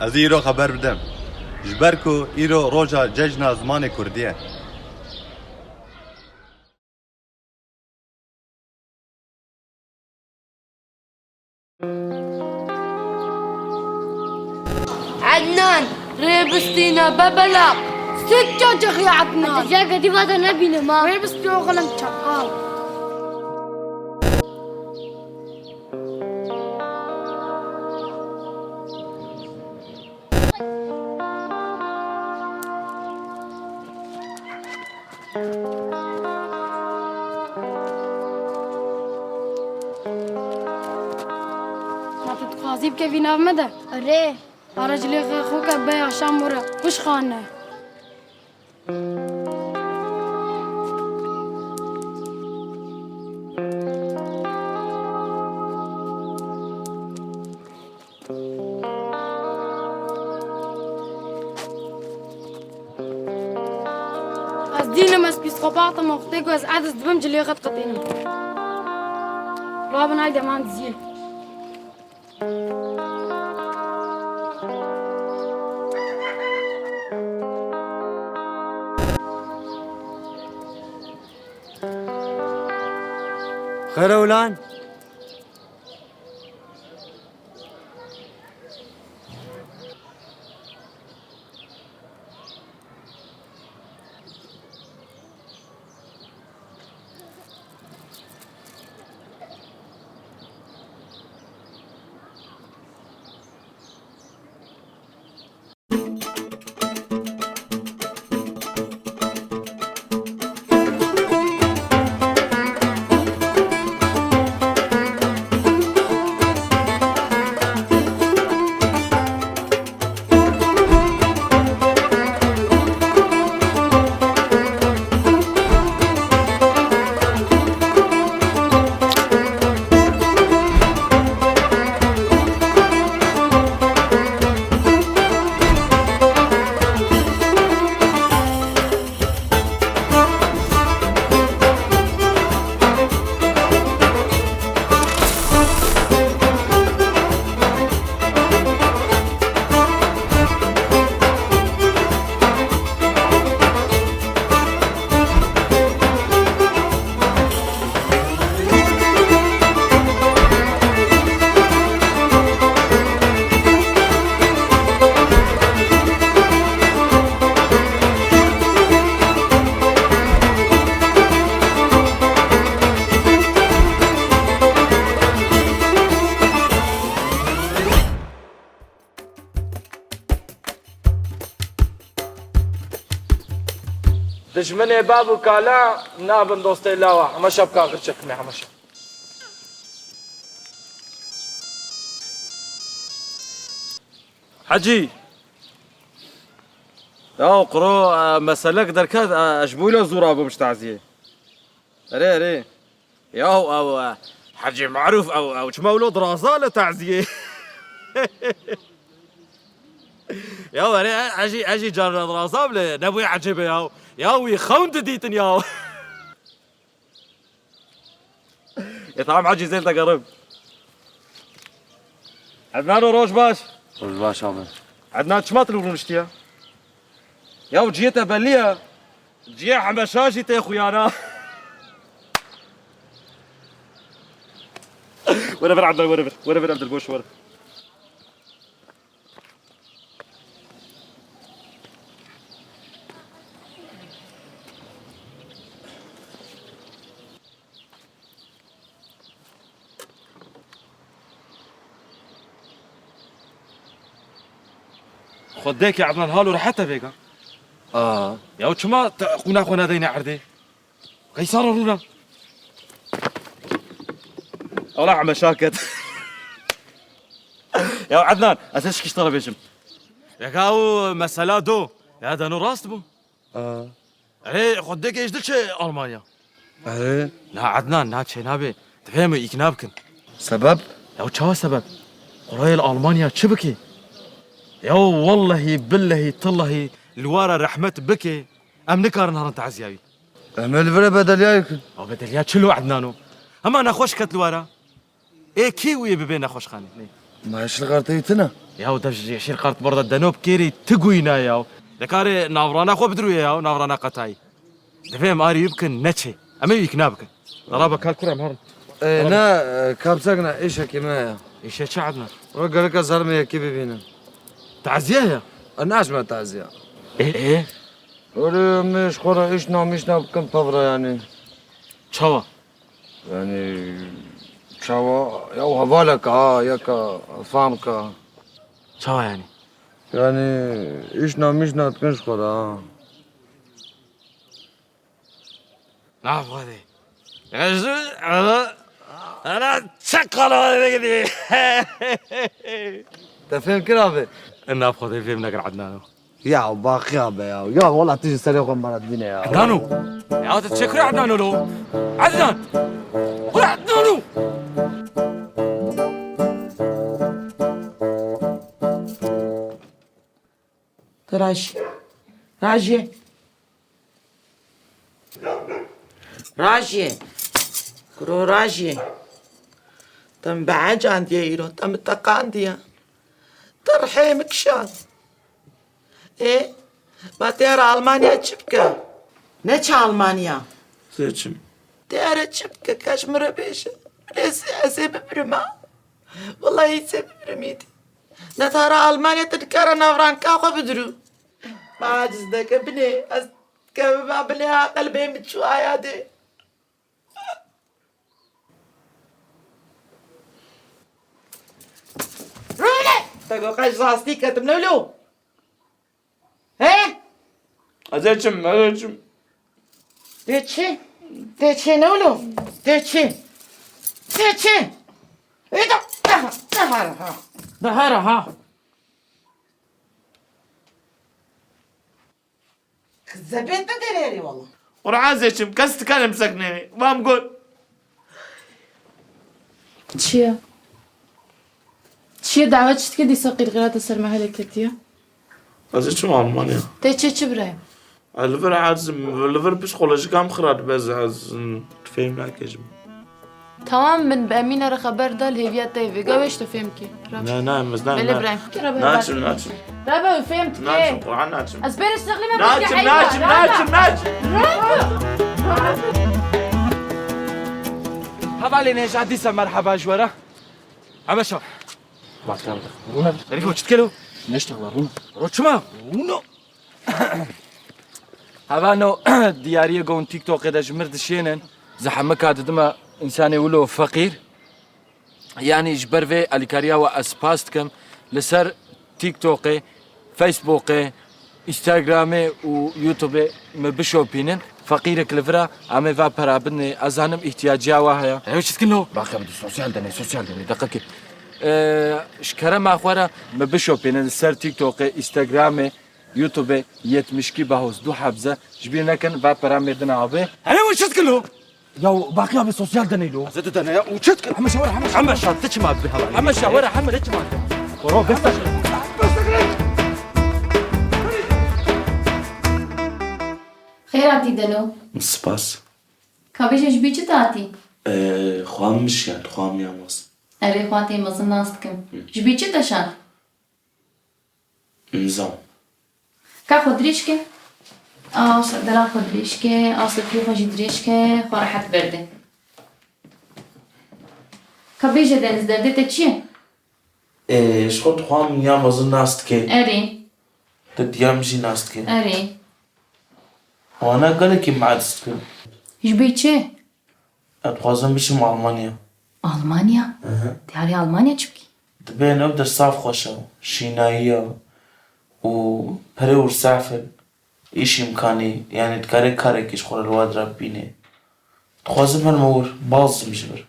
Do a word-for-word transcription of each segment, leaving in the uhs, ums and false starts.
Ez îro xeber bidim. Ji ber ku îro roja cejna zimanê kurdî ye. Ednan, rê bistîne bebelaq. Sikka cixî Ednan. Hatice gedî vate nebînim ha. Rê bistî oxilin çaqal. Ma tu dixwazî bikevî nav me de? Erê. Ara cilê xwe xwe ke beya şam were xwişxane. Ez dînim, ez psîkopat im, wextê ku ez edis dibim cilê xwe diqetînim. Rabin hayde man diziyê. Xêr e ulan. Dijminê bav û kala nabin dostê lawa. Heme şapka qirçek me, heme şap. Hecî! Ya quro, e, meselek derket, e, ez ji bo wilo zû rabûm ji taziyê. Erê, erê. Yaw ew, e, Hecî Marûf ew, ew çima wilo diraza li taziyê? Yaw erê, e, ez jî, ez jî carna diraza bile, nebûye ecêbe yaw. Yaw wî xewn didîtin yaw. E, tamam Hecî, zêl te gerim. Ednano, roj baş. Roj baş abi. Ednan, çima tu li rûniştiye? Ya ciyê te belliye. Ciyê Hemeşa jî tê xuyana. Were vir Ednan, were vir. Were vir Ebdilgoş, were. Xwedêkê Ednan halo rehet e vêga. Aa. Ya çima te qûna xwe nedeyne erdê? Qeysara rûna. Wala Hemeşa ket. Ya Ednan, ez hişkî ji te re bêjim. Yeka ew mesela do. Ya dano rast bû. Aa. Erê, xwedêkê ji diçe Almanya. Erê. Na Ednan, na çênabe. Divê em îkna bikin. Sebeb? Ya çawa sebeb? Qurayê li Almanya çi bike? Ya wellehî, billehî, tillehî, li wara rehmet bike. Em nikarin herin taziya wî. Em ê li vir bedeliya kin. Ew bedeliya çi lo Ednano? Hema nexweş ket li wara. Ê kî wî bibe nexweşxanê? Nê. Ma hiç li xerteyî tune. Yaw dev ji şîr qart borda deno bikêrî ti guyna yaw. Dikarê navrana xwe bidrûye yaw, navrana qetayî. Divê em arî wî bikin neçê. Em ê wî îkna bikin. Dara be kal kurem herin. Ê, ne, e, kapsak ne, îşekî me ya. Îşe çi Ednan? O gerek ez herim yekî bibînim. Taziye ya? E, naçme taziye. Ê, ê. Öyle mi ji xwe re îş namîş ne bikin pevre yani. Çawa? Yani çawa ya hevaleka ha, yeka famka. Çawa yani? Yani îş namîş ne dikin ji xwe re ha. Nav Xwedê. Ez, ana, ana çek kala gidî. Te fêm kir abi? Nav Xwedê fêm nekir Ednano. Ya baqiya be ya. Ya wala tu ji serê xwe mara dibîne ya. Ednano. Ya te çek kir Ednano lo. Ednan. Kir Ednano. Rajî. Rajî. Rajî. Kuro Rajî. Te min behecandiye îro, te min teqandiye. Te rihê min kişand. Ê, ma te ra Almanya çi bike? Ne çi Almanya? Seçim. Te ra çi bike, ka ji min re bêje. Ez, ez ê bimirim ha. Wellahî ez ê bimirim îdî. Ne tara Almanya tu dikare navranka xwe bidrû. Ma aciz deke binê, ez kevime binê ha qelbê min çû aya dê. Rûne! Te got qey ji rastî ketim lewlo. He? Ez ê çim, ez ê çim. Tê çi? Tê çi newlo? Tê çi? Tê çi? Ê da, daha, daha, ha. Daha, ha. Zebê te derê wala. Qur'an zê çim, kes dikare biseknênê. Vam got. Çi ye? Çi ye? Dawa çi dike dîsa qîrqîra te ser me heleketiye? Ez ê çim Almanya. Te çê çi birayê? Ez li vir ez, li vir psîkolojîka min xira dibe, ez, ez fêm nake ji min. Tamam, min bi Emîne re xeber da, li hêviya te yê vêga wê ji te fêm kê. Rab. Ne, ne, em ez ne, Belê ne. Birayim. Rab, Naçim, naçim. Rab, ew fêm dike. Naçim, Quran naçim. Ez bêrê şexlî me Naçim, naçim, naçim, naçim. Rab. Hevalê Nêja dîsa merheba ji we re. Hemeşa. Rîfo, çi dike lo? Neştexla, rûn. Ro çima? Rûno. Hevano diyariyê gon TikTokê de ji mir dişênin. Zehmika didime însanê wilo feqîr. Yanî ji ber vê alîkariya we ez spas dikim. Li ser TikTokê, Facebookê, Instagramê û YouTubeê min bişopînin. Feqîrek li vira em ê va pera bidinê. Ez zanim îhtiyaciya we heye. Ew çi dikin lo? Bax em di sosyal denê, sosyal denê. Deqekê. Ee, ji kerema xwe re min bişopînin li ser TikTokê, Instagramê, YouTubeê yetmişkî Bahos du hebze. Ji bîr nekin, va pera mêrdina abê. Hele û çi dikin lo? Ya baqiya bi sosyal denê lo. Ez tu dene ya û çi dikin? Heme şawara, heme şawara. Heme şa, tu çima bi hevalî? Heme şawara, heme de çima. Koro besta. Xêr hatî deno. Spas. Ka bêje ji bî çi te hatî? Ee, xwe min şiyand, xwe min ya mez. Erê xwe tê mezin nas dikim. Hı. Ji bî çi te şand? Nizam. Ka xwe dirêj ke. Aw, serdera xwe dirêj ke, aw sefrê xwe jî dirêj ke, xwe rehet berde. Ka bêje Deniz, derdê te çi ye? Ê, ji xwe dixwam ya mezin nas dike. Erê. Tu diya min jî nas dike. Erê. Wana gelekî min aciz dike. Ji bê çi? Ez dixwazim biçim Almanya. Almanya? Hı hı. Diyarê Almanya çi bikî? Dibên ew der saf xweş e, şînayî ye û perê û saf in, îş îmkanî, yanî dikarê karekî ji xwe re li wa dira bibînê. Dixwazim herime wir, baz im ji vir.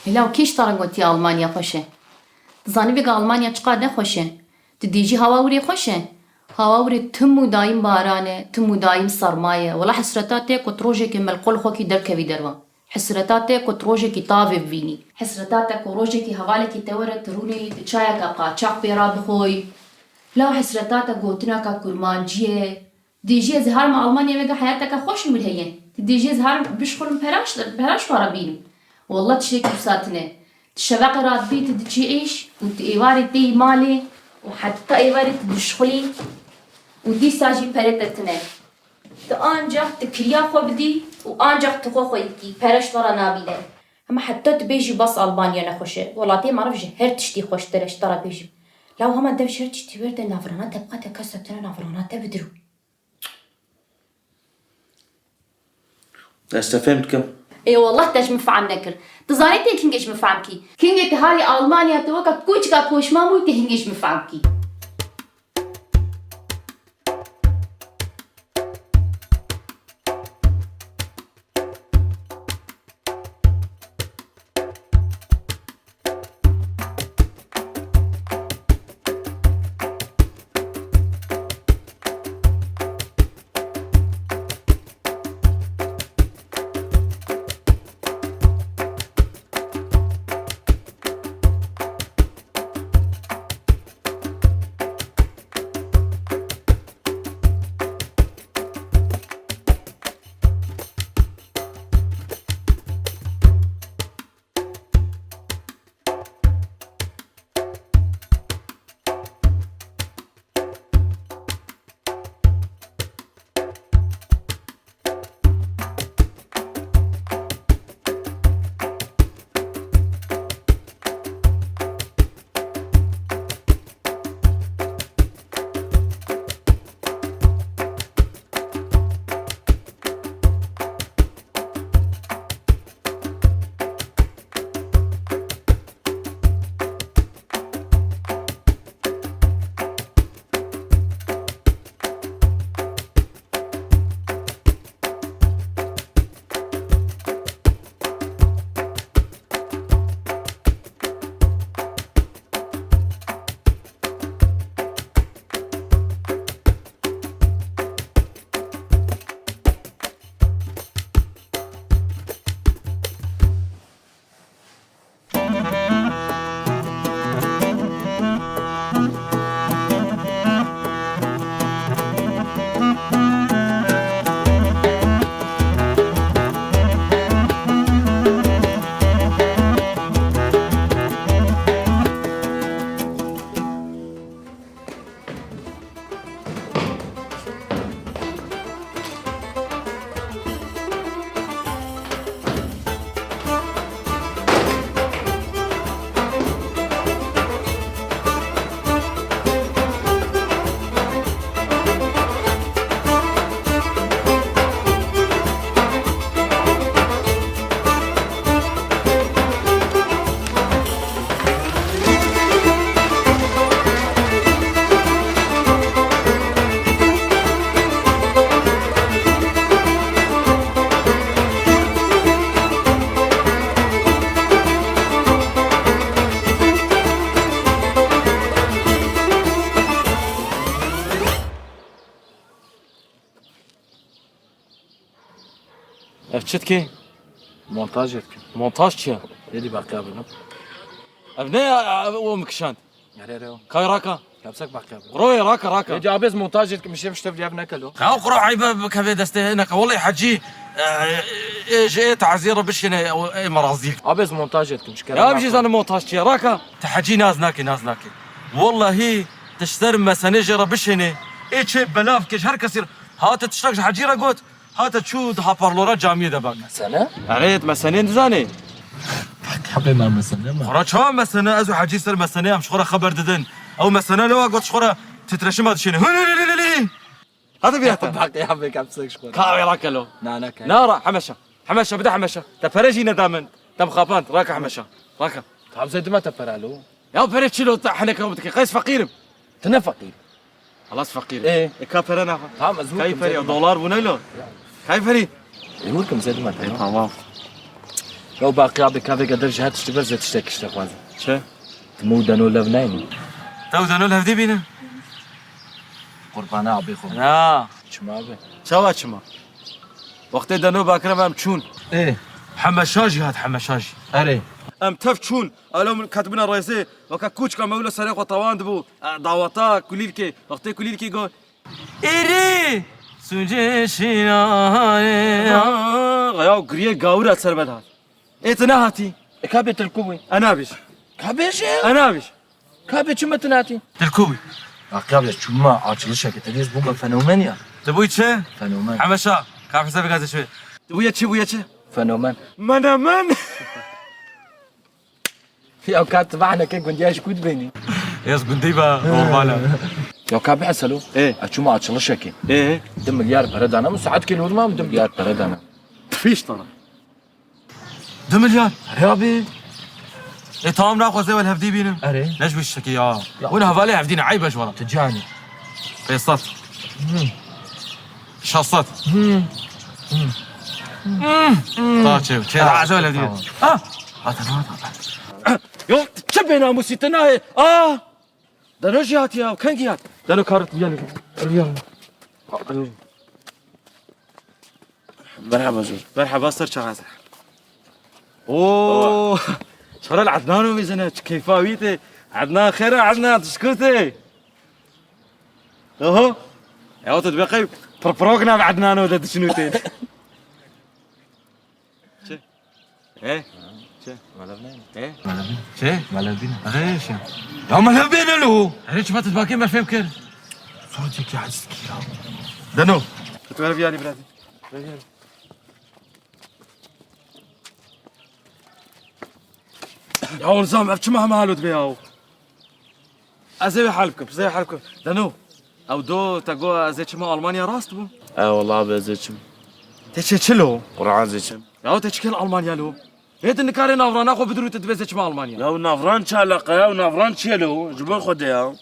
Hela û kî ji te re gotiye Almanya xweş e? Tu zanî vêga Almanya çiqas ne xweş e? Tu dê jî hawa wirê xweş e? Hawa wirê tim û dayîm baran e, tim û dayîm serma ye. Wela hesreta te ku tu rojekê melqol xwekî derkevî derve. Hesreta te ku tu rojekî tavê bivînî. Hesreta te ku rojekî hevalekî te were tu rûnî tu çayeka qaçax pê re bixwî. Hela û hesreta te gotineka kurmancî ye. Dê jî ez ê herim Almanya vêga heyateke xweş li wir heye. Tu dê jî ez herim bişxulm peraş, peraş xwe re bînim. Wallah tiştekî wisa tune. Tu şeveqê radibî tu diçî êş û tu êvarê têyî malê û heta êvarê tu dişxulî û dîsa jî pere te tune. Tu ancax tu kiriya xwe bidî û ancax tu xwe xweyî bikî, pere ji te re nabîne. Hema heta tu bêjî bas Almanya nexweş e. Welatê meriv ji her tiştî xweştir e, ji te re bêjim. Law hema dev ji her tiştî werde navrana te biqate kesa tune navrana te bidirû. Ez te fêm dikim. Ê wallah te ji min fehm nekir. Tu zanî tê kingê ji min fehm kî? Kingê tu harî Almanya tu weka kûçika poşman bûyî tê hingê ji min fehm kî. Ev çi dikê? Montajê dikim. Montaj çi ye? Êdî baqiya bînim. Ev ne ya, ev o min kişand. Erê, erê o. Kay raka. Kepsek baqiya bînim. Quro ye, raka, raka. Êdî abêz montajê dikim, şev ştev liyev nekelo. Xew quro eybe bikeve destê neke. Wellahî hecî, e, e, ji ê taziyê re bişêne, e, e, merazî. Abêz montajê dikim, şikere. Ya, em jî zanin montaj çi ye, raka. Te hecî naz nake, naz nake. Wellahî, te ji ser mesenê jê re bişêne. Ê çê belav ke ji her kesî re. Hate tiştek ji hecî re got. Hate çû di haparlora camiyê de bak. Mesene? Erê, tu mesenê dizanî? Bak, hebê me mesene me. Xora çawa mesene? Ez û Hecî ser mesenê em ji xwe re xeber didin. Ew mesene ne wa got ji xwe re titreşima dişêne. Hûn, hûn, hûn, hûn, hûn. Hadi bir yata. Bak ya, bek hepsek ji xwe re. Ka wê rakelo. Na, na, ka. Na ra, hemeşa. Hemeşa, bide hemeşa. Te pere jî neda min. Te mixapand. Raka hemeşa. Raka. Tam zê dime te pere lo. Ya pere çilo te heneka bidike. Qeys feqîrim. Tu ne feqîr. Halas feqîr. Ê. E, ka pere naxa. Tamam, ez hûr kim, zê dime. Kayî pere ya, dolar bu ne lo? Kayî pere? E, hûr kim, zê dime. E, tamam. Ya baqiya bi kavê gedir ji her tiştî ber zê tiştek işte xwazim. Çi? Tu mu deno lev neyni? Te deno lev dibîne? Qurbana abi xwe. Na. Çima abi? Çawa çima? Wextê deno bakire em çûn. Ê. Hemeşa jî hat, hemeşa jî. Erê. Em tev çûn. Alo min ketibine rêzê. Weke kûçka me wilo serê xwe tawan dibû. E, daweta kulîlkê. Wextê kulîlkê got. Êrê. Sucê şînayê. Ha, ya giriyê gawira ser me de hat. Ê, tu nehatî. E, ka bê tu li ku bûyî? E, nabêj. Ka bêje. E, nabêj. Ka bê çima tu nehatî? Tu li ku bûyî? Bak ya, çûma açilişekê, te dî ez bûme fenomen ya. Tu bûyî çi? Fenomen. Hemeşa. Ka hesabê gazê çi? Tu bûye çi, bûye çi? Fenomen. Menemen. Ya ka tu behneke gundiya ji ku dibênî? Ez gundî be, normal e. Ya ka biheselo. Ê. Ez çûma açilişekê. Ê. Du milyar pere dana min, saet kê li wir mam du milyar pere dana. Pişt ana. Du milyar? Erê abi. Ê, tamam, naxwazê wê li hevdî bînin. Erê. Ne ji wî şekî ya. Ya. Win hevalê hevdî ne, eyb e ji wala. Tu canî. Pêsed. Hmm. Şeş sed. Hmm. Hmm. Hmm. Ta çev, çev, tamam, ta çev öyle diyor. Tamam. Ha! Ha, tamam, tamam. Yok, çi bênamûsî tu nayê? Ah! Dano jî hatiye, kengî hat? Dano karit, gel. Gel. Merhaba zor. Merhaba, ser çaxaz. Oo! Çara li Ednano mizine, çi keyfa wî tê. Ednan xêr e, Ednan, tu ji ku tê? Oho. Ya tu dibê qey pirpirok nav Ednano de diçin û tên. Çi? He? Çi? Melev neyne? He? Melev neyne. Çi? Melev bîne. He, şey. Ya melev bêne lo. Erê, çima tu dibakê me fêm kir? Sonra çekî aciz kî ya. Deno. Tu ver viyarî birazî. Ver viyarî. Ya nizam, ev çima hema halo dibe ya? Ez ê wê hel bikim, ez ê wê hel bikim. Deno, ew do te got ez ê çima Almanya rast bû? E, wela be ez ê çim. Te çê çi lo? Quran ez ê çim. Ya te çi kel Almanya lo? Hê tu nikarê navrana xwe bidirû tu dibê ez ê çima Almanya? Ya navran çi eleqa ya? Navran çi ye lo? Ji bo Xwedê ya.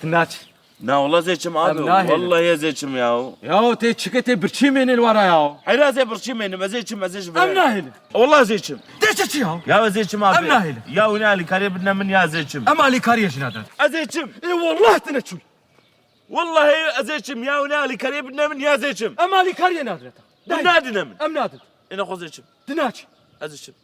Tu naçî. Na, wela ez ê çim abi. Em nahêlin. Wellahî ez ê çim ya. Ya tê çike tê birçî mênê li wara ya. Heyra ez ê birçî mênim, ez ê çim, ez ê ji vir. Em nahêlin. Wela ez ê çim. Tê çi çi ya? Ya ez ê çim abi. Em nahêlin. Ya wina alîkariyê bidine min ya ez ê çim. Em alîkariyê jî nadin. Ez ê çim. Ê wallah tu neçûn. Wellahî ez ê çim ya wina alîkariyê bidine min ya ez ê çim. Em alîkariyê nadin ta. Min nadine min. Em nadin. Ê nexwe ez ê çim. Tu naçî. Ez ê çim.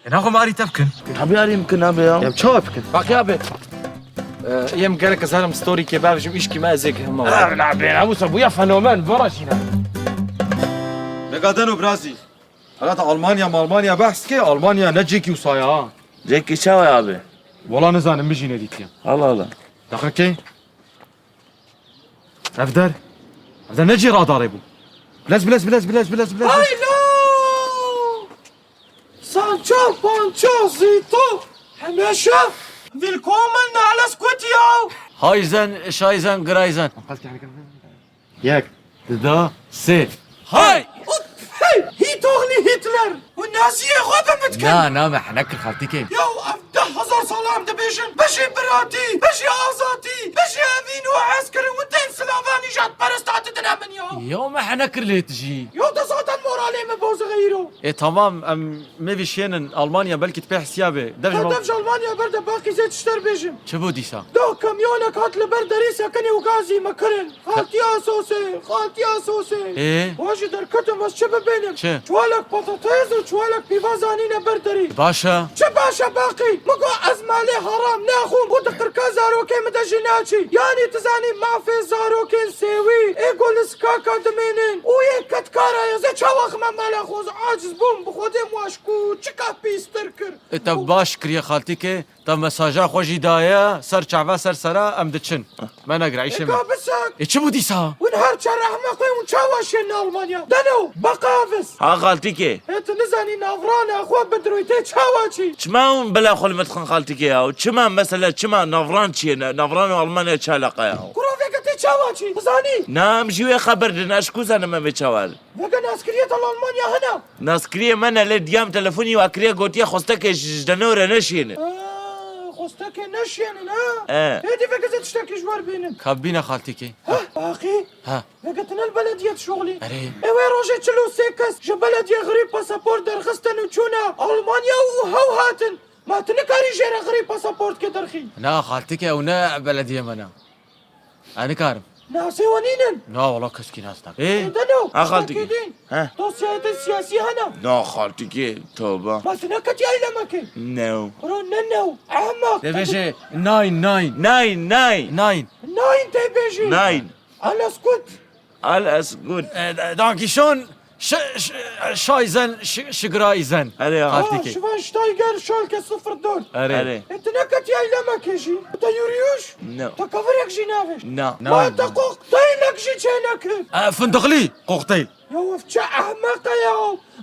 E, naxwe me arî te bikin. Tabii arî bikin abi ya. Ya çawa bikin? Bak ya be. E, yem gerek ez herim story ke bavêjim, îşkî me ez ê hema. Abi ne be, ne bu se bu ya fenomen, vara şîne. Vega Deno birazî. Hala te Almanya, Almanya behs ke, Almanya ne cêkî wisa ya. Cêkî çawa ya abi? Wala nizanim, min jî nedîtiye. Allah Allah. Deqekê. Ev der. Ev der ne cî radarê bû. Bilez, bilez, bilez, bilez, bilez, bilez. Haylo! Sancho, Pancho, Zito, Hemeşe, willkommen, alles gut, ya. Heisen, Scheisen, Greisen. Yek, du, sê. Hay! Hey! Hî toxnî Hitler! Hûn naziyê xwe bi min dikin! Na, na, me hene kir xaltîkê. Ya ev deh hezar sala em dibêjin, bijî biratî, bijî azadî, bijî evîn û hezkirin û tên silava nîjadperesta didine min ya. Ya me hene kir lê tu jî. Ya te zaten moralê min bozixî îro. Ê tamam, em mêvî şênin Almanya, belkî tu pê hisiya bê. Dev ji Ka mal- dev ji Almanya berde baqî zê tişter bêjim. Çi bû dîsa? Da kamyonek hat li ber derî sekinî û gazî me kirin. Xaltiya sosê, xaltiya sosê. Ê? Wa jî derketim ez çi bibênim? Çi? Çuwalek patates û çuwalek pîva zanîne ber derî. Baş e. Çi baş e baqî? Min got ez malê heram naxwim û di qirka zarokê min de jî naçî. Yanî tu zanî mafê zarokên sêwî ê ku li sikaka dimênin û yê kedkara ye, ez ê çawa xime mala xwe, ez aciz bûm, bi Xwedê min wa ji ku çika pîstir kir. Ê te baş kiriye xaltîkê. Te mesaja xwe jî daye, ser çava, ser sera, em diçin. Me negire, îşê me. Ê ka bisak. Ê çi bû dîsa? Hûn her çar ehmeqê hûn çawa şên Almanya? Deno, baqavis. Ha xaltîkê. Ê tu nizanî navrana xwe bidirûy tê çawa çî? Çima hûn bila xwe li min dixin xaltîkê ya? Çima mesele çima navran çi ye? Ne- Navran û Almanya çi eleqa ya? Kuro vêke tê çawa çî? Bizanî? Na em jî wê xeber din, ez ji ku zanim em ê çawa? Veke naskiriyê te li Almanya hene? Naskiriyê me ne, lê diyam telefonî wa kiriye, gotiye xwestekê ji, ji deno re neşiyêne. Aa, xwestekê neşiyênin, ha? E. Hêdî veke zê tiştekî ji wer bînin. Ka bîne xaltîkê. Heh, baqî. Ha. Veke tine li belediyê dişoxlî. Erê. Ê wê rojê çil û sê kes ji belediyê xirî pasaport derxistin û çûne Almanya û hew hatin. Ma tu nikarî jê re xirî pasaportkê derxî? Na, xaltîkê ew ne belediyê me ne. Ez nikarim. Nasê we nînin? Na, wela keskî nas nakim. Ê? Ê, Deno, ha, xaltîkê. Dîn. He. Dosyayê te siyasî hene? Na, xaltîkê, toba. Ma tu neketî eylemekê? No. Bro, ne no. Ehmeq. Dê bêje nine, nine. Nine, nine. Nine. Nine tê bêjî. Nine. Alles gut. Alles gut. Äh, danke schön. Ş-, ş-, Scheißen, ş-, Schreisen. Erê ya. Xaltîkê. Ha, Schweinsteiger, Schalke sıfır dört. Erê. Erê. E, tu neketiye eylemekê jî. Te yürüyüş? No. Te kevirek jî navêj? No. Ma te kokteynek jî çênekir? E, fındıklı kokteyl. Ya ev çi ehmeq e ya.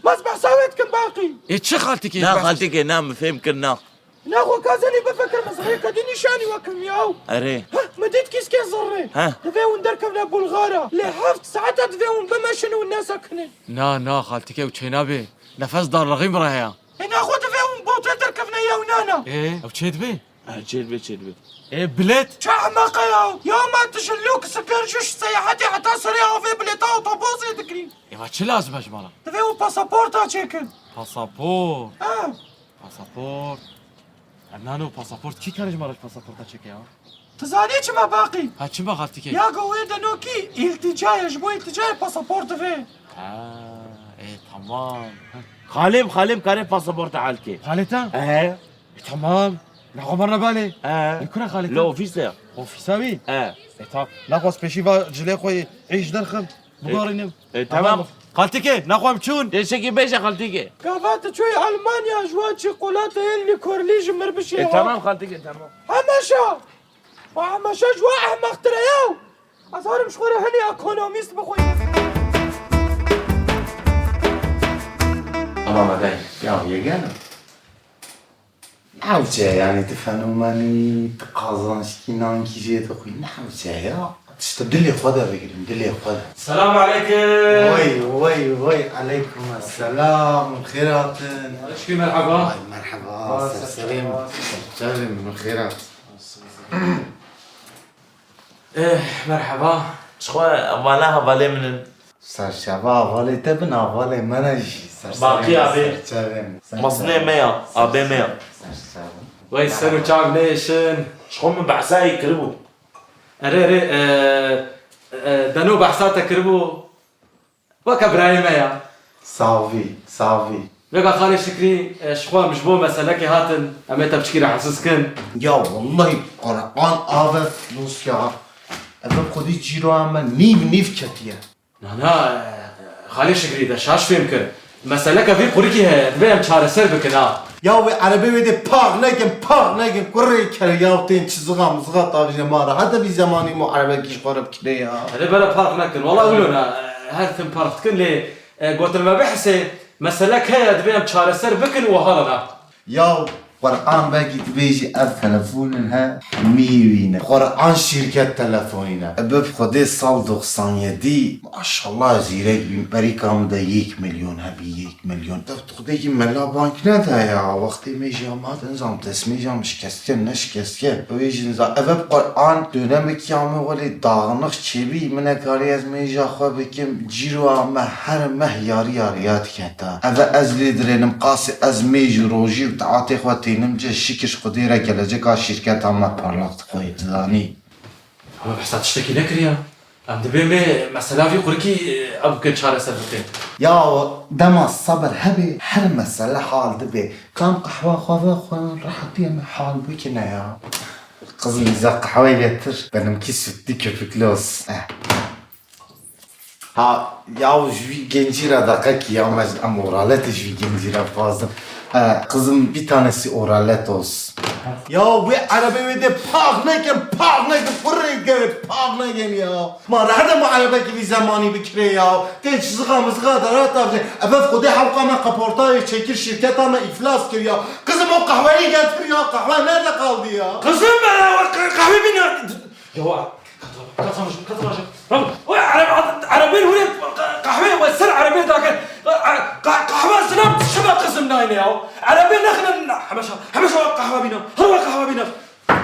Ma ez behsa wê dikim baqî. E, çi xaltîkê? Na, xaltîkê, na, min fêm kir, na. Naxwe kazenî bifikirim, ez rêka dî nîşanî we kirim ya. Erê. Heh, min dît kîskê zirrê. Heh. Divê hûn derkevne Bulgara. Lê heft saet e divê hûn bimeşin û nesekinin. Na, na, xaltîkê ew çênabê. Nefes darlixî min re heye. E naxwe divê hûn botê derkevne ya û nana. Ê, ew çê dibê? Ha, çê dibê, çê dibê. Ê, bilêt? Çi ehmeq e ya? Ya ma tu ji Lûksemburg ji seyahetê heta serê avê bilêta otobosê dikirî. Ê, va çi lazim e ji mala? Divê hûn pasaporta çêkin. Pasaport. Ha. Pasaport. Em nano pasaport. Kî kare ji me re ji pasaporta çêke ya? Tu zanî çima baqî? Ha, çima xaltîkê? Ya go wê de no kî îltîca ye, ji bo îltîcayê pasaport divê. Ha, ê, tamam. Xalê, xalê kare pasaporta hal ke. Xalê te? Ehe. E, tamam. Naxwe berne balê. Ehe. Li kura xalê te? Li ofîs de. Ofîsa wî? Ehe. E, tamam. Naxwe ez pêşî va cilê xwe îş derxim. Bibarînim. E, tamam. Xaltîkê, naxwe em çûn. Tê çekî bêje xaltîkê. Gava tu çûyî Almanya ji wan çîkolata yên lîkorlî ji mir bişê. E, tamam xaltîkê, tamam. Hemeşa. Wa hemeşa ji wan ehmeqtir e ya. Ez harim ji xwe re hinî ekonomîst bixwînim. Ama me dayê, ya yegene. Newçe, yanî tu fenomenî, tu qazançkî, nankî jê dixwî. Newçe ya. Tişta dilê xwe de bigirin, dilê xwe de. Selamu aleykum. Vay, vay, vay, aleykum selam. Xêr hatin. Aleykum merhaba. Vay, merhaba. Vay, serserê min. Serserê min, xêr hat. Eh, merheba. Çixwe vala hevalê min in. Serçava hevalê te bin, hevalê me ne jî. Serserê Baqî min, abê. Serçavê min. Mezinê me ya, abê me ya. Serçavê. Wey ser û çav nêşin. Çixwe min behsa yê kiribû. Erê, erê, e, e, deno behsa te kiribû. Weke birayê me ya. Savî, savî. Vêga xalê Şikrî, e, ji xwe em ji bo meselekê hatin, em ê te piçkî rahatsiz kin. Ya wellahî Quran ave dosya. Ev xwedî cîroya me nîv nîv ketiye. Na, na, e, xalê Şikrî de şaş fêm kir. Meseleke vî qurikî heye, divê em çareser bikin ha. Ya wê erebê wê dê pax nekin, pax nekin, kurê ker ya tên çizga mizga tavîje ma re. Hede vî zemanî mo erebekî ji xwe re bikirê ya. Hede bere park nekin. Wala wilo ne. Her tim park dikin lê, e, gotin me bihisê, meselek heye divê em çareser bikin û hala ne. Ya Quran belkî dibêjî ev telefonin he hemî wî ne. Quran şîrket telefonî ne. Bi Xwedê sal doxsan yedî maşallah zîrek bîm. Berîka min de yek milyon hebî, yek milyon. Xwedê jî mela bank neda ya. Wextê mêja me hatin zam destmêja min şikestiye, neşikestiye. Wê jî niza. Eve bi Quran dönemekî ya me welê daxinix çêbî, min nekarî ez mêja xwe bikim. Cîroa me her meh yarî yarîya diketa. Eve ez lê dirênim qasî ez mêj û rojî û taetê xwe tênim ce şikir ji Xwedê re geleceka şîrketa me parlaq dixwe, tu zanî. Ama behsa tiştekî nekiriya. Em dibê me mesela vî qurikî, e, ev bikin çareser bikin. Ya dema sebir hebe her mesele hal dibe. Kam qehwa xwe vexwin, rehetiyê me hal bikine ya. Qizim bize qehweyê getir. Benimki sütlü köpüklü olsun. Eh. Ha, ya ji vî gencî re deqekî ya me em oraletê ji vî gencî re fazla. E, kızım, bir tanesi oralet olsun. Ya wê erebê wê dê pax nekin, pax nekin, kurê gevê, pax nekin ya. Ma rehet e ma erebekî vî zemanî bikirê ya. Tên çizga mizga dara tavjê. Eve Xwedê hewqa me kaportayê çêkir, şirketa me îflas kir ya. Kızım, o kahveyi getir ya, kahve nerede kaldı ya? Kızım, e, ka-, kahve bîne. Ya, katlamış, katlamış. Bravo. O araba, arabên hûrê qehweyê we ser erebê dake. Qehwe zilam şiva kızım nayne ya. Erebê nexne, hemeşa, hemeşa qehwe bîne. Her we qehwe bîne.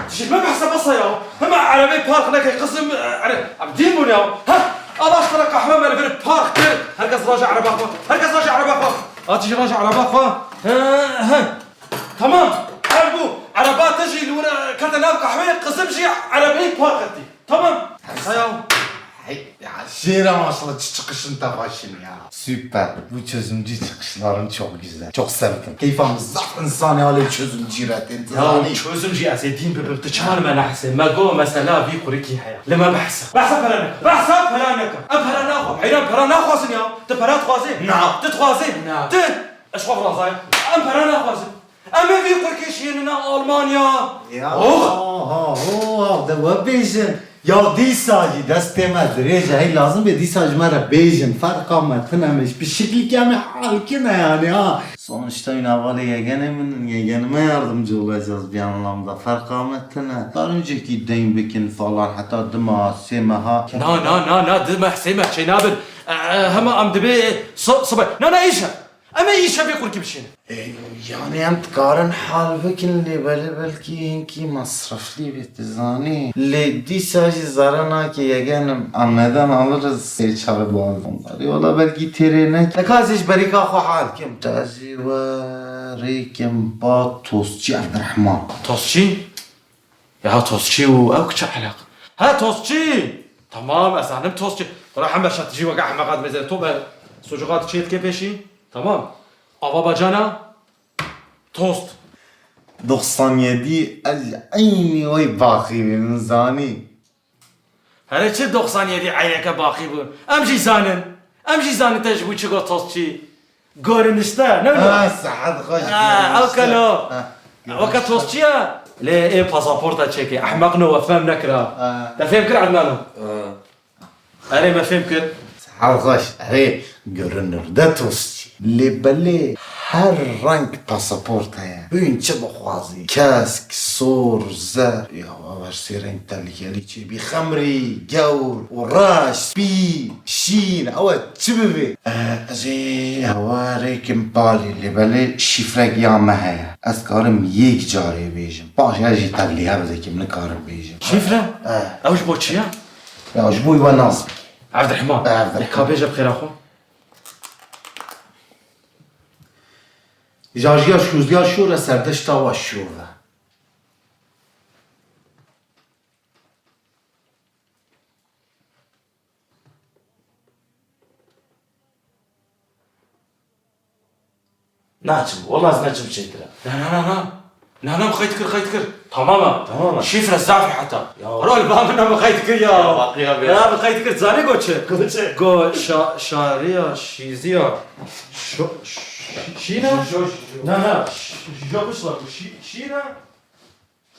Ji me behsa basa ya. Hema erebê park neke kızım, ere, abi din bûn ya. Ha, Allah sana qehwe me li vir park kir. Herkes raja araba xwe. Herkes raja araba xwe. Atiş raja araba xwe. He, he. Tamam. Ev bû. Ereba te jî li wir kete nav qehweyê, qizim jî erebeyê park etî. Tamam. Hesa ya. Hey, ya Şêra maşallah, çi çıkışın tevaşin ya. Süper. Bu çözümcü çıkışların çok güzel. Çok sevdim. Keyfam zaf insan ya, lê çözümcü re tên, tu Ya zanî. Çözümcü ez ê dîn bibim, tu çima li me nehesê? Me got mesela vî qurikî heye. Li me behsa. Behsa pera neke. Behsa pera neke. Em pera naxwe. Heyran pera naxwazin ya. Tu pera dixwazî? Na. Tu dixwazî? Na. Tu. Ez xwe virazayim. Em pera naxwazin. Em ê vî qurikê şiyênine Almanya. Ya, Oh! ha, ha, ha, de we bêjin. Ya dîsa jî destê me dirêj e, hey lazim bê dîsa ji me re bêjin. Ferqa me tune me, ji pişiklikê em ê hal kine yani ha. Sonuçta û hevalê yegenê min in, yegenime yardımcı olacağız bir anlamda. Ferqa me tune. Dar önceki deyn bikin falan, heta dima, sê meha. Na, na, na, na, di meh, sê meh çê nabin. E, e, hema em dibê, e, so-, sibay. Na, na, îşe. Em ê îşevê qurkî bişînin. E, yani em dikarin hal bikin, lê belê belkî hinkî masraflî bê, tu zanî. Lê dîsa jî zere nake yegenim. Em neden alırız sê çar bazı onları? Yola belkî têrê neke. Te ka ez ê ji berîka xwe hal kim. Te ez ê we rêkim ba tostçî Evdirehman. Tostçî? Ya tostçî û ew kiça eleq. Ha tostçî! Tamam, ez zanim tostçî. Tira heme şatijî weke ehmeqa dimêze. To be sucuğa diçê dikê pêşî. Tamam. Ava bacana tost. Doksan yedi el eynî wey baxî bî, min zanî. Here çi doksan yedi eyneke baqî bû? Em jî zanin. Em jî zanin te ji bo çi got tostçî. Gorinişte, ne wilo? Ha, sihet xweş, Ha, gorinişte. Ew kelo. Ha, Weke gorinişte. Tostçî ye. Lê ê pasaporta çekê. Ehmeq no we fem nekira. Ha. Te fêm kir Ednano? Ha. Erê me fêm kir. Sihet xweş. Erê, görünürde tostçî. Lê belê her reng pasaport heye. Hûn çi bixwazî? Kesk, sor, zer. Ya, ev her sê reng tehlikelî çêbî. Xemrî, gewr û reş, spî, şîn. Ew e çi bibê? E, ez ê hewa rêkim palî. Lê belê şîfrek ya me heye. Ez karim yek carê bêjim. Paşê ez jî tevlîhev dikim, nikarim bêjim. Şîfre? E. Ew ji bo çi ye? Ya, ji bo we nas bike. Evdirehman. E, Evdirehman. Ka bêje bi xêra xwe. Jajiya şûzdiya şûr e, serdeşta wa şûr e. Naçim, wela ez neçim çêtir e. Na, na, na, na. Na, na, xeyt kir, xeyt kir. Tamam e. Tamam e. Şîfre zaf e heta. Ya. Rol ba min e, min xeyt kir ya. Ya, baqî ya be. Ya, min xeyt kir, zanî go çi? Go çi? Go şa-, şariya, şîziya. Şo-, ş-, şîna? Şo-, şo-, şo-, Na, na, ş-, şo kuşla bu şî-, şîna?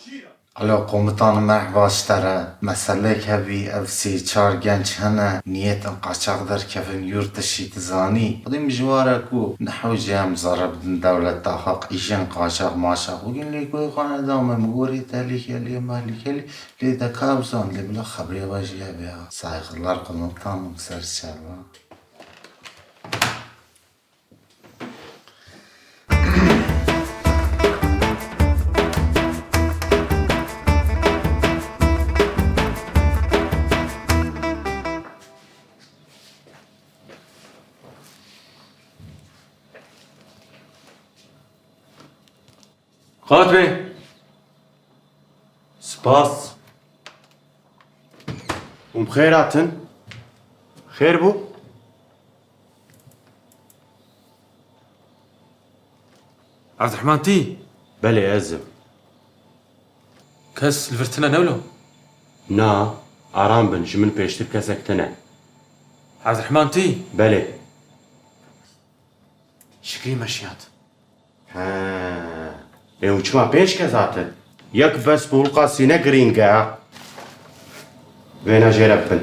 Şîna. Alo, komutanım, merhaba ji te re. Meselek hebî, ev sê çar genç hene, niyet in qaçax derkevin yurt dişî, tu zanî. Xwedê min ji wa re ku nehewce em zere bidin dewleta xwe, qîjin qaçax maçax. Bûgin lê guhê xwe neda me, min gorî tehlikelî, mehlîkelî, lê de ka ew zan, lê bila xebrê we jî hebe ya. Saygılar komutanım, ser çava. Xat bê. Spas. Hûn bi xêr hatin. Xêr bû? Evdirehman tî? Belê, ez im. Kes li vir tine ne wilo? Na, aram bin, ji min pêştir kesek tine. Evdirehman tî? Belê. Şikrî me şiyand. He. Ê, û çima pênc kes hatin? Yek bes bi hûlqa sîne girîng e. Vêna jê re bin.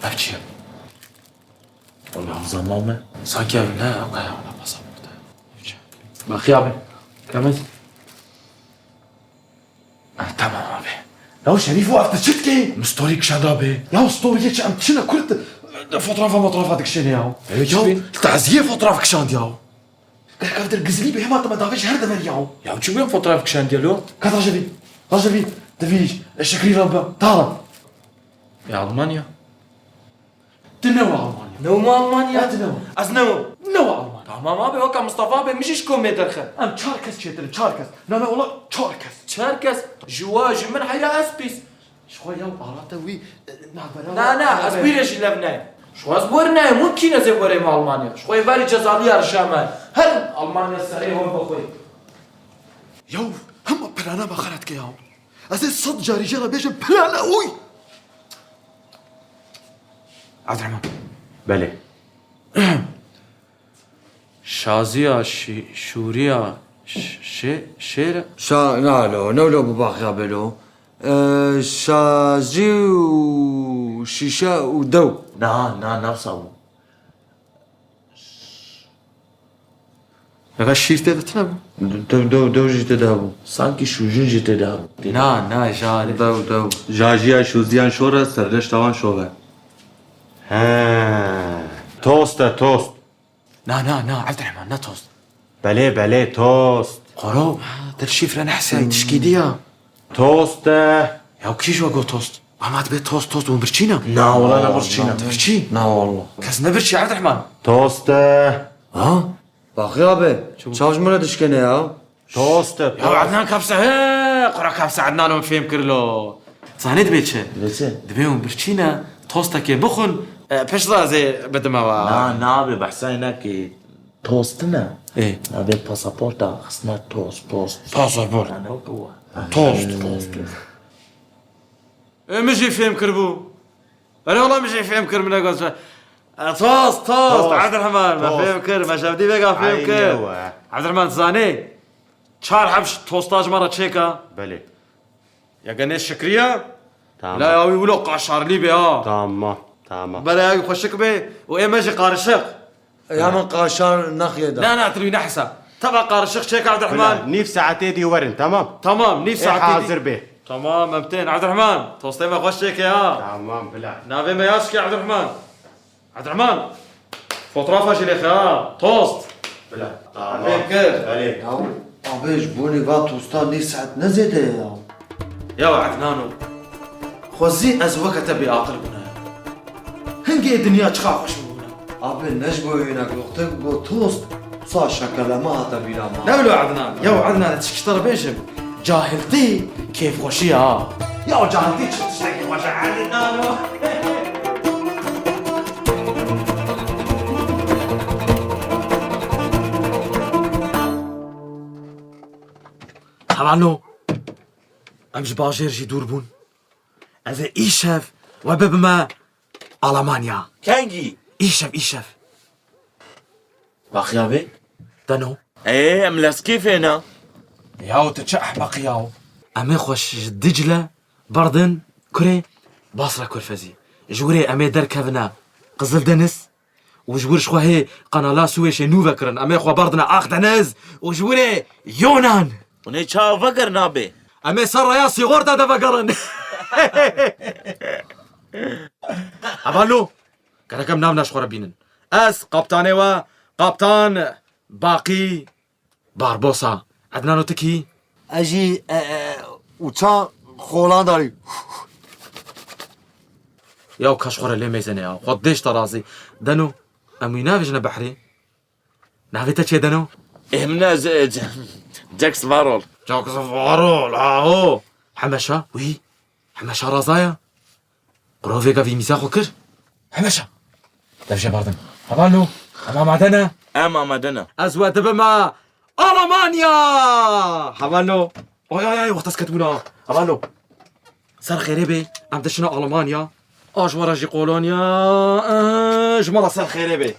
Ev çi ye? Wala, em zaman me. Sanki ev ne, ew kaya wala pasaport e. Ev çi? Baxiya be. Demez. Ah, tamam abi. Ya Şerîfo, ev tu çi dikî? Min story kişand abi. Ya storyê çi, em çi ne kurt, fotoğrafa motoğrafa dikişêne ya. Evet, ya, çi bî? Taziyê fotoğraf kişand ya. Gerek ev dir gizlî bê, hema tu me davêj her dever ya. Ya çi bû em fotoğraf kişandiye lo? Ka raje vî, raje vî, divîj, e, Şikrî re bi, ta. Ya Almanya. Tu ne wa Almanya? Ne wa Almanya? Ya tu ne wa? Ez ne wa. Ne wa Almanya? Tamam abi, weka Mustafa abi, min jî ji komê derxin. Em çar kes çêtir in, çar kes. Na, na, wala çar kes. Çar kes? Ji wa, ji min heyra ez pîs. Ji xwe ya û alata wî, e, navbera Na, na, ez wî re jî lev nayêm. Ji xwe ez were nayêm, hûn kî ne ez ê werê me Almanya? Ji xwe êvarî cezaliya rişa me. Her Almanya serê wan bi xwe. Ya hema plana me xera dike ya. Ez ê sed carî jê re bêjim plana wî. Abdurrahman. Belê. Şaziya şî-, şûriya ş-, şê-, şêr. Şa-, na lo, ne lo bi baxiya bê lo. Ee, şazî û şîşe û dew. Na, na, navsa bû. Eve şîr tê de tune bû. Dew, dew, dew jî tê de bû. Sankî şûjin jî tê de bû. Na, na, jar. Dew, dew. Jajiya şûziyan şor e, serdeşta wan şov e. He. Tost e, tost. Na, na, na, Evdirehman, ne tost. Belê, belê, tost. Qoro, ha, te şîfre nehsayî, tişkî diya. Tost e. Ya kî ji we got tost? Ama dibe tost, tost, hûn birçî ne? Na, wala ne birçî ne. Birçî? Na, wala. Kes ne birçî, Evdirehman. Tost e. Ha? Baxiya be, çav ji min re dişkene ya. Tost e, Ya tost. Ednan kapsa, he, qura kapsa Ednan hûn fêm kir lo. Zanê dibe çi? Dibe çi? Dibe hûn birçî ne, tostekê bixwin, e, pişt re ez ê bidime wa. Na, nabe, behsa nekê. Tost ne. Ê. Nabe pasaporta, xisna tost, tost. Pasaport. Yani, o kuwa. Tost. Tost. Ê, min jî fêm kiribû. Erê, wala min jî fêm kir, min negot. E, tost, tost, Tost. Evdirehman, me Tost. fêm kir, me ji hevdî vêga fêm Ay, kir. Ewe. Evdirehman, tu zanî, çar heb ji tosta ji me re çêke. Belê. Yeke nê şikriye, Tamam. la ya wî wilo qaşarlî be ha. Tamam, tamam. Bere ya wî xweşik be û ê me jî qarişik. Ya min qaşar nexiye da. Na, na, tu wî nehisa. Teva qarişik çêke, Evdirehman. Bila, nîv saetê dî werin, tamam? Tamam, nîv Ê saetê dî. hazir be. Tamam, em tên. Evdirehman, tostê me xweş çêke ha. Tamam, bila. Navê me yaş ke, Evdirehman. Evdirehman, fotoğrafa jî lêxe ha. Tost. Bila. Tamam. Fêm kir. Belê. Ya, abi, ji bo nîva tosta nîv saet ne zêde ye ya. Ya Ednano, xwezî ez weke te bêaqil bûne. Hingê dinya çiqa xweş bûne. Abi, ne ji bo wê ne got, te got tost, sa şekeleme hate bîra me. Ne wilo Ednan, ya Ednan, ez çi te re bêjim, cahiltî kêfxweşî ya. Ya cahiltî çi tiştekî xweş e, Ednano. Hevalno, em ji bajêr jî dûr bûn. Ez ê îşev we bibime Alamanya. Kengî? Îşev, îşev. Baxiya vê? Deno. Ê, em lezkî fêna. Yaw, tu çi ehmeqî yaw. Em ê xwe ji Dicle berdin kurê Basra Kurfezî. Ji wirê em ê derkevine Qizildeniz. Û ji wir ji xwe hê kanala Swêşê nû vekirin. Em ê xwe berdine Akdeniz û ji wirê Yonan. Hûn ê çawa vegerin abê? Em ê ser raya Sîxorta de vegerin. Hevalno, gerek em navna ji xwe re bînin. Ez kaptanê we, kaptan Baqî Barbosa. Ednano, tu kî? Ez jî, e, e, uçan Holandarî. Ya ka ji xwe re lê mêzene ya. Xwe dêş te razî. Deno, em wî navêjine behrê. Navê te çi ye Deno? Ê, min ez, e, C-, Jack Sparrow. Jack Sparrow, aho. Hemeşa, wî. Hemeşa razaya. Qrovê gavî mîza xwe kir. Hemeşa. Dev jê berdin. Hevalno. Em amade ne? Em amade ne. Ez we dibime Almanya. Hevalno. Ay, ay, ay, wext ez ketibûna. Hevalno. Ser xêrê bê. Em diçine Almanya. A ji we re jî Polonya. Eh, ji me re ser xêrê bê.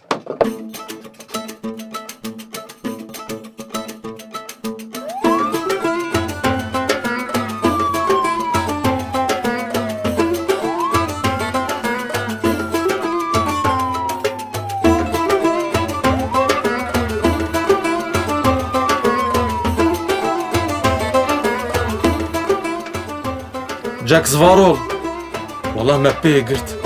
Jack Sparrow. Wala me pê girt.